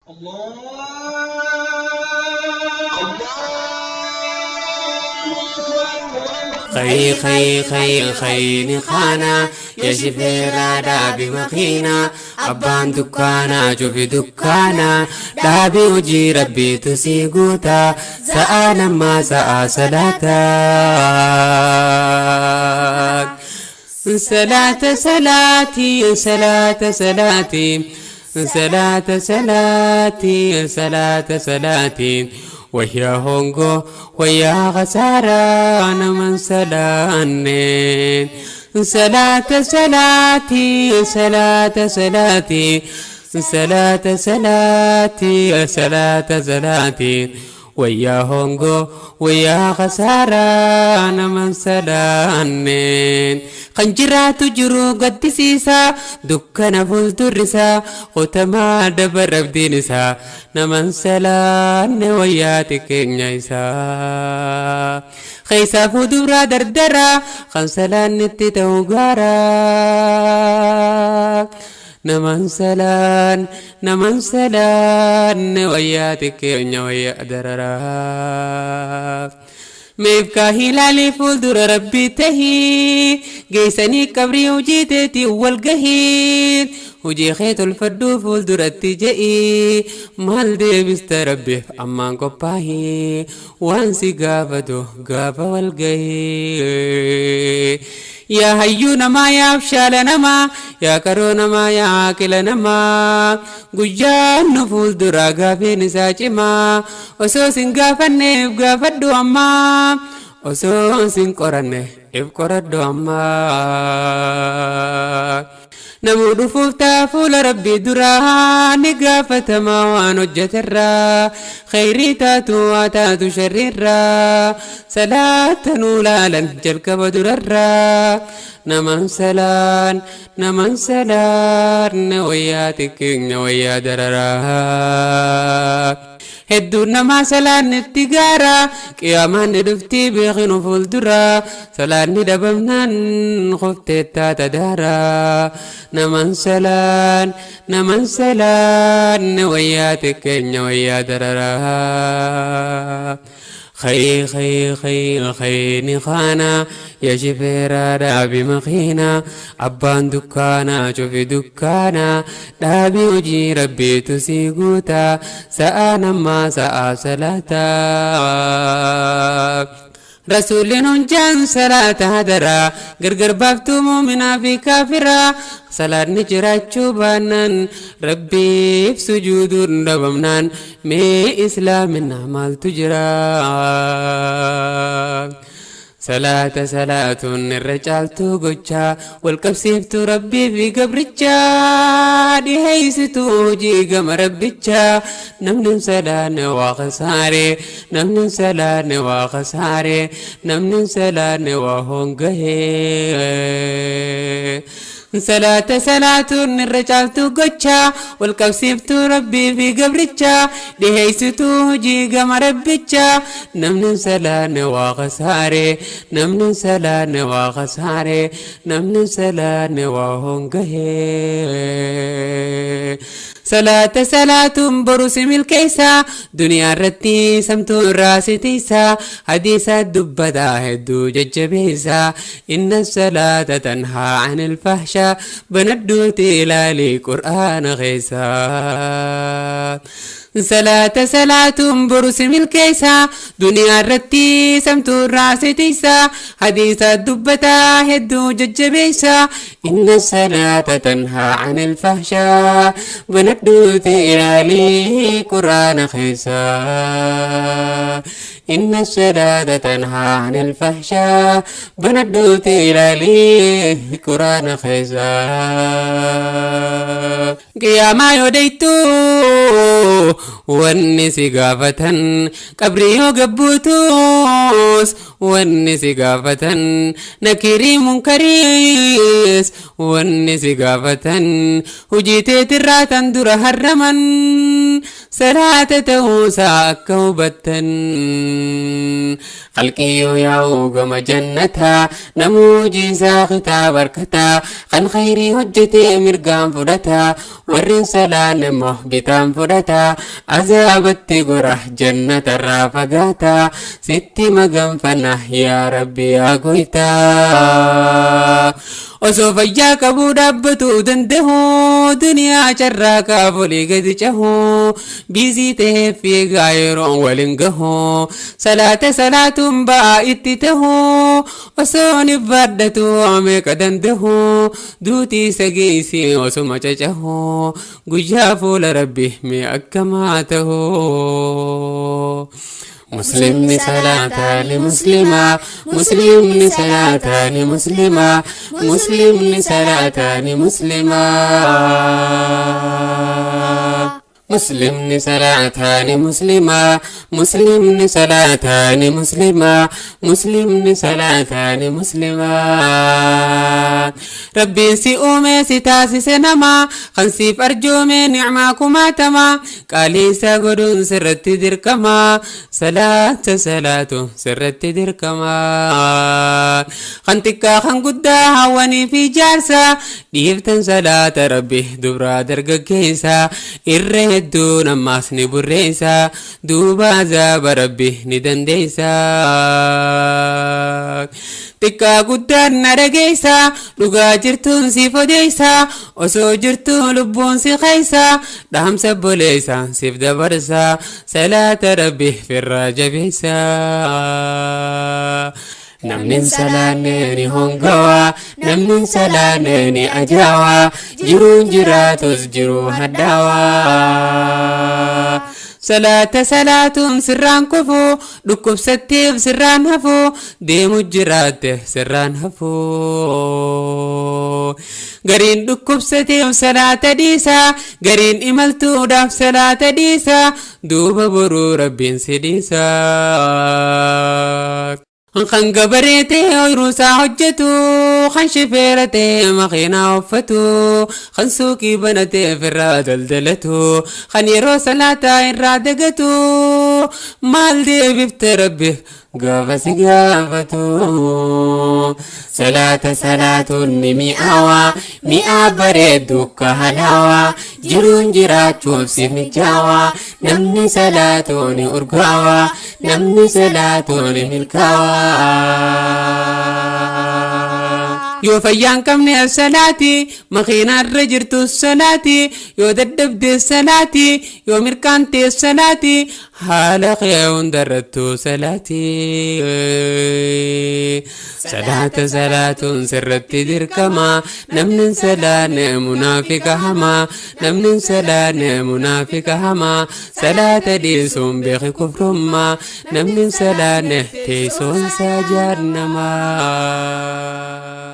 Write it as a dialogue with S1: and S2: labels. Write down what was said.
S1: خي خي خي خيني خانا يا شفيرا دابي مخينا أبان دكانا شوفي دكانا دابي وجي ربي تسيقوتا سأنا ما سأ صلاتا صلاة صلاتي صلاة صلاتي صلاة صلاتي صلاة صلاتي وهي هونغو ويا خسارة أنا من سلاني صلاة صلاتي صلاة صلاتي صلاة صلاتي صلاة صلاتي ويا هونغو ويا خسارة أنا من سلاني خنجرات جرو قد سيسا دكنا فوز درسا ختما دبر بدينسا نمن سلان وياتك نيسا خيسا فدورا دردرا خنسلان نتتوغارا نمن سلان نمن سلان وياتك ويا دررا ميبكا هلالي فولدر ربي تهي جيسني كبري وجيتتي والقهي وجي خيط الفردو فولدر التجئي مال دي بستربي أمان قباهي وانسي قافتو قافة والقهي يا هيو ما يا أفشال نما يا كرو ما يا عاقل نما قجان فولدر قافي نساجما وسوسن قافني بقافدو أما وسوسن قرني بقردو أما نمود فوفتا فول ربي درا نقافة ما ونجة الرا خيري تاتو وتاتو شريرا صلاة نولالا جلك بدررا نمن سلان نمن سلان وياتك ويا دررا هدو نما سلان التجارة قياما ندفتي بخنو فولدرا سلان ندبمنان خفت تاتدارا نمن سلان نمن سلان وياتك ويا دررا خي خي خي خيني خانا يا شفيرا دابي مخينا أبان دكانا شوفي دكانا دابي وجي ربي تسيقوتا سأنا ما سأ صلاتا رسول نجان صلاة هدرا غرغر بافتو مؤمنا في كافرا صلاة نجرا شوبانان ربي في سجود ربمنان مي إسلامنا مال تجرا صلاة صلاة الرجال تغجا والقبسيفت ربي في قبرجا دي هيستو جي قم ربجا نمن سلان وخساري نمن سلان وخساري نمن سلان وهونغه صلاة صلاة الرجال تغجا والقبسيفت ربي في قبرجا دي هيستو جي قم ربجا نمن سلان وخساري نمن سلان وخساري نمن سلان وهونغه صلاة صلاة برسم الكيسة دنيا رتي سمت الراس تيسا حديث الدبدا هدو ججبيسا إن الصلاة تنهى عن الفحشاء بندو تلالي قرآن غيسا صلاة صلاة برسم الكيسة دنيا رتي سمت الراس تيسا حديث الدبتا هدو ججبيسا إن الصلاة تنهى عن الفحشاء بندو تلالي قرآن خيسا إن الصلاة تنهى عن الفحشاء بندو تلالي قرآن خيسا قياما يوديتو والنسي قافة قبري قبوتوس والنسي قافة نكري منكريس والنسي قافة وجيتي تراتن در هرمن Salaata ta'uusaa akka hubattan. Qalqiyyoo yaa'uu gama jannataa, namuu hojiisaa kitaaba harkataa, kan khayrii hojjetee mirgaan fudhataa, warreen salaan immoo bitaan fudhataa, azaabatti gora jannatarraa fagaataa, sitti maganfanna yaa Rabbi yaa goytaa. Osoo fayyaa qabuu dhaabbatu danda'u, duniyaa carraa kaafolii gadi cahu, biizii ta'ee fiigaa yeroon waliin gahu, salaata salaatuun ba'aa itti tahu, osoo ni baadhatu meeqa danda'u, duutii isa geessi osuma cacahu, guyyaa fuula Rabbi mee akkamaa tahu. Muslimni salaataani muslimaa, muslimni salaataani muslimaa, muslimni salaataani muslimaa. Muslimni salaataani muslimaa, muslimni salaataani muslimaa, muslimni salaataani muslimaa. Rabbiin si uume si taasise namaa, kan siif arjoome nicmaa kumaatamaa, qaalii isaa godhuun sirratti dirqamaa, salaata salaatu sirratti dirqamaa. Kan xiqqaa kan guddaa hawwanii fi jaarsa, dhiiftan salaata Rabbi dubraa dargaggeessa, irra hedduun ammaas ni burreessa, duuba azaaba Rabbi ni dandeessa. Xiqqaa guddaan na dhageessa, dhugaa jirtuun siif odeessa, osoo jirtuu lubbuun si keessa, dhaamsa boleessa siif dabarsa, salaata Rabbi firraa jabeessa. Namni salaanne ni hongawaa, namni salaanne ni ajaawaa, jiruun jiraatus jiruu hadhaawaa. Salaata salaatuun sirraan kufu, dhukkubsatteef sirraan hafu, deemu jiraatte sirraan hafu. Gariin dhukkubsateef salaata dhiisa, gariin imaltuudhaaf salaata dhiisa, duuba boruu Rabbiin si dhiisa. Kan gabaree ta'e ooyiruu isaa hojjetu, kan shifeera ta'e makiinaa uffatu, kan suuqii banatee ofirraa daldalatu, kan yeroo salaataa irraa dagatu, maal deebifte Rabbi gaafa si gaafatu? Salaata salaatuun ni mi'aawaa, mi'aa bareeddu akka halaawaa, jiruun jiraachuuf si mijaawaa, namni salaatu ni urgaawaa, namni salaatu ni milkaawaa. Yoo fayyaan qabne salaati, makiinaarra jirtu salaati, yoo dadhabde salaati, yoo mirkaante salaati, haala kee hundarrattu salaati. Salaata salaatuun sirratti dirqama, namni salaanne munaafiqa hamaa, namni salaanne munaafiqa hamaa, salaata dhiisuun beeki kufrummaa, namni salaanne teessoon isaa jahannamaa.